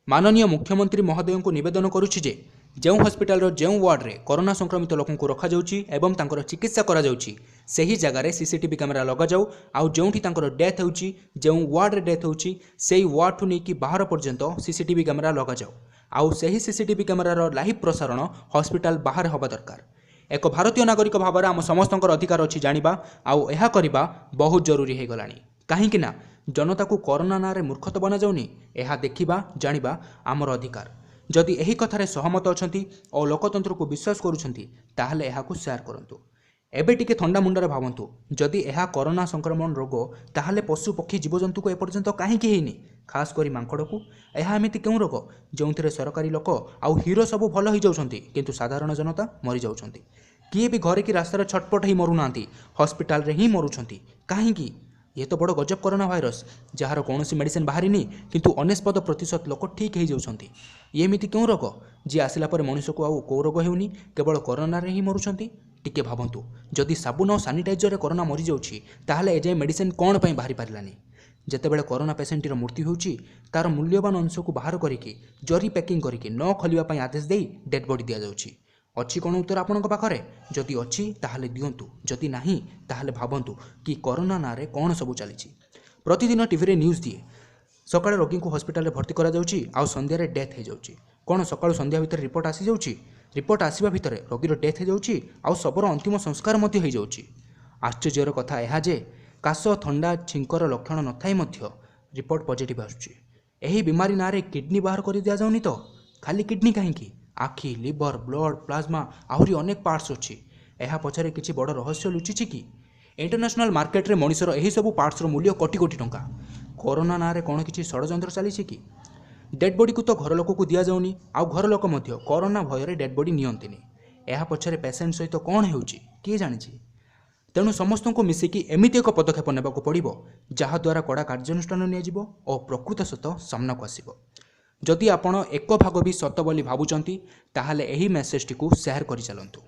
ମାନନୀୟ ମୁଖ୍ୟମନ୍ତ୍ରୀ ମହୋଦୟଙ୍କୁ ନିବେଦନ କରୁଛି ଯେ ଯେଉଁ ହସ୍ପିଟାଲର ଯେଉଁ ୱାର୍ଡ଼ରେ କରୋନା ସଂକ୍ରମିତ ଲୋକଙ୍କୁ ରଖାଯାଉଛି ଏବଂ ତାଙ୍କର ଚିକିତ୍ସା କରାଯାଉଛି, ସେହି ଜାଗାରେ ସିସିଟିଭି କ୍ୟାମେରା ଲଗାଯାଉ। ଆଉ ଯେଉଁଠି ତାଙ୍କର ଡେଥ୍ ହେଉଛି, ଯେଉଁ ୱାର୍ଡ଼ରେ ଡେଥ୍ ହେଉଛି, ସେଇ ୱାର୍ଡ଼ଠୁ ନେଇକି ବାହାର ପର୍ଯ୍ୟନ୍ତ ସିସିଟିଭି କ୍ୟାମେରା ଲଗାଯାଉ। ଆଉ ସେହି ସିସିଟିଭି କ୍ୟାମେରାର ଲାଇଭ୍ ପ୍ରସାରଣ ହସ୍ପିଟାଲ ବାହାରେ ହେବା ଦରକାର। ଏକ ଭାରତୀୟ ନାଗରିକ ଭାବରେ ଆମ ସମସ୍ତଙ୍କର ଅଧିକାର ଅଛି ଜାଣିବା, ଆଉ ଏହା କରିବା ବହୁତ ଜରୁରୀ ହୋଇଗଲାଣି। କାହିଁକି ନା ଜନତାକୁ କରୋନା ନାଁରେ ମୂର୍ଖ ତ ବନାଯାଉନି? ଏହା ଦେଖିବା ଜାଣିବା ଆମର ଅଧିକାର। ଯଦି ଏହି କଥାରେ ସହମତ ଅଛନ୍ତି ଓ ଲୋକତନ୍ତ୍ରକୁ ବିଶ୍ୱାସ କରୁଛନ୍ତି, ତାହେଲେ ଏହାକୁ ସେୟାର କରନ୍ତୁ। ଏବେ ଟିକେ ଥଣ୍ଡା ମୁଣ୍ଡରେ ଭାବନ୍ତୁ, ଯଦି ଏହା କରୋନା ସଂକ୍ରମଣ ରୋଗ, ତାହେଲେ ପଶୁ ପକ୍ଷୀ ଜୀବଜନ୍ତୁକୁ ଏପର୍ଯ୍ୟନ୍ତ କାହିଁକି ହେଇନି, ଖାସ୍ କରି ମାଙ୍କଡ଼କୁ? ଏହା ଏମିତି କେଉଁ ରୋଗ ଯେଉଁଥିରେ ସରକାରୀ ଲୋକ ଆଉ ହିରୋ ସବୁ ଭଲ ହେଇଯାଉଛନ୍ତି, କିନ୍ତୁ ସାଧାରଣ ଜନତା ମରିଯାଉଛନ୍ତି? କିଏ ବି ଘରେ କି ରାସ୍ତାରେ ଛଟପଟ ହେଇ ମରୁନାହାନ୍ତି, ହସ୍ପିଟାଲରେ ହିଁ ମରୁଛନ୍ତି। କାହିଁକି? ଇଏ ତ ବଡ଼ ଗଜବ କରୋନା ଭାଇରସ୍, ଯାହାର କୌଣସି ମେଡ଼ିସିନ ବାହାରିନି, କିନ୍ତୁ 99% ଲୋକ ଠିକ୍ ହେଇଯାଉଛନ୍ତି। ଇଏ ଏମିତି କେଉଁ ରୋଗ ଯିଏ ଆସିଲା ପରେ ମଣିଷକୁ ଆଉ କେଉଁ ରୋଗ ହେଉନି, କେବଳ କରୋନାରେ ହିଁ ମରୁଛନ୍ତି? ଟିକେ ଭାବନ୍ତୁ, ଯଦି ସାବୁନ ଆଉ ସାନିଟାଇଜରରେ କରୋନା ମରିଯାଉଛି, ତାହେଲେ ଏଯାଏଁ ମେଡ଼ିସିନ କ'ଣ ପାଇଁ ବାହାରି ପାରିଲାନି? ଯେତେବେଳେ କରୋନା ପେସେଣ୍ଟଟିର ମୃତ୍ୟୁ ହେଉଛି, ତା'ର ମୂଲ୍ୟବାନ ଅଂଶକୁ ବାହାର କରିକି ଜରି ପ୍ୟାକିଂ କରିକି ନ ଖୋଲିବା ପାଇଁ ଆଦେଶ ଦେଇ ଡେଡ୍ ବଡି ଦିଆଯାଉଛି। ଅଛି କ'ଣ ଉତ୍ତର ଆପଣଙ୍କ ପାଖରେ? ଯଦି ଅଛି ତାହେଲେ ଦିଅନ୍ତୁ, ଯଦି ନାହିଁ ତାହେଲେ ଭାବନ୍ତୁ କି କରୋନା ନାଁରେ କ'ଣ ସବୁ ଚାଲିଛି। ପ୍ରତିଦିନ ଟିଭିରେ ନ୍ୟୁଜ୍ ଦିଏ, ସକାଳେ ରୋଗୀଙ୍କୁ ହସ୍ପିଟାଲରେ ଭର୍ତ୍ତି କରାଯାଉଛି ଆଉ ସନ୍ଧ୍ୟାରେ ଡେଥ୍ ହେଇଯାଉଛି। କ'ଣ ସକାଳୁ ସନ୍ଧ୍ୟା ଭିତରେ ରିପୋର୍ଟ ଆସିଯାଉଛି? ରିପୋର୍ଟ ଆସିବା ଭିତରେ ରୋଗୀର ଡେଥ୍ ହେଇଯାଉଛି ଆଉ ଶବର ଅନ୍ତିମ ସଂସ୍କାର ମଧ୍ୟ ହେଇଯାଉଛି। ଆଶ୍ଚର୍ଯ୍ୟର କଥା ଏହା ଯେ କାଶ, ଥଣ୍ଡା, ଛିଙ୍କର ଲକ୍ଷଣ ନଥାଇ ମଧ୍ୟ ରିପୋର୍ଟ ପଜିଟିଭ୍ ଆସୁଛି। ଏହି ବିମାରୀ ନାଁରେ କିଡ଼ନୀ ବାହାର କରି ଦିଆଯାଉନି ତ? ଖାଲି କିଡ଼ନୀ କାହିଁକି, ଆଖି, ଲିଭର, ବ୍ଲଡ଼, ପ୍ଲାଜମା, ଆହୁରି ଅନେକ ପାର୍ଟସ୍ ଅଛି। ଏହା ପଛରେ କିଛି ବଡ଼ ରହସ୍ୟ ଲୁଚିଛି କି? ଇଣ୍ଟରନ୍ୟାସନାଲ୍ ମାର୍କେଟରେ ମଣିଷର ଏହିସବୁ ପାର୍ଟସର ମୂଲ୍ୟ କୋଟି କୋଟି ଟଙ୍କା। କରୋନା ନାଁରେ କ'ଣ କିଛି ଷଡ଼ଯନ୍ତ୍ର ଚାଲିଛି କି? ଡେଡ୍ ବଡ଼ିକୁ ତ ଘର ଲୋକକୁ ଦିଆଯାଉନି, ଆଉ ଘର ଲୋକ ମଧ୍ୟ କରୋନା ଭୟରେ ଡେଡ୍ ବଡ଼ି ନିଅନ୍ତିନି। ଏହା ପଛରେ ପେସେଣ୍ଟ ସହିତ କ'ଣ ହେଉଛି କିଏ ଜାଣିଛି? ତେଣୁ ସମସ୍ତଙ୍କୁ ମିଶିକି ଏମିତି ଏକ ପଦକ୍ଷେପ ନେବାକୁ ପଡ଼ିବ ଯାହାଦ୍ୱାରା କଡ଼ା କାର୍ଯ୍ୟାନୁଷ୍ଠାନ ନିଆଯିବ ଓ ପ୍ରକୃତ ସତ ସାମ୍ନାକୁ ଆସିବ। ଯଦି ଆପଣ ଏକ ଭାଗ ବି ସତ ବୋଲି ଭାବୁଛନ୍ତି, ତାହେଲେ ଏହି ମେସେଜଟିକୁ ସେୟାର କରିଚାଲନ୍ତୁ।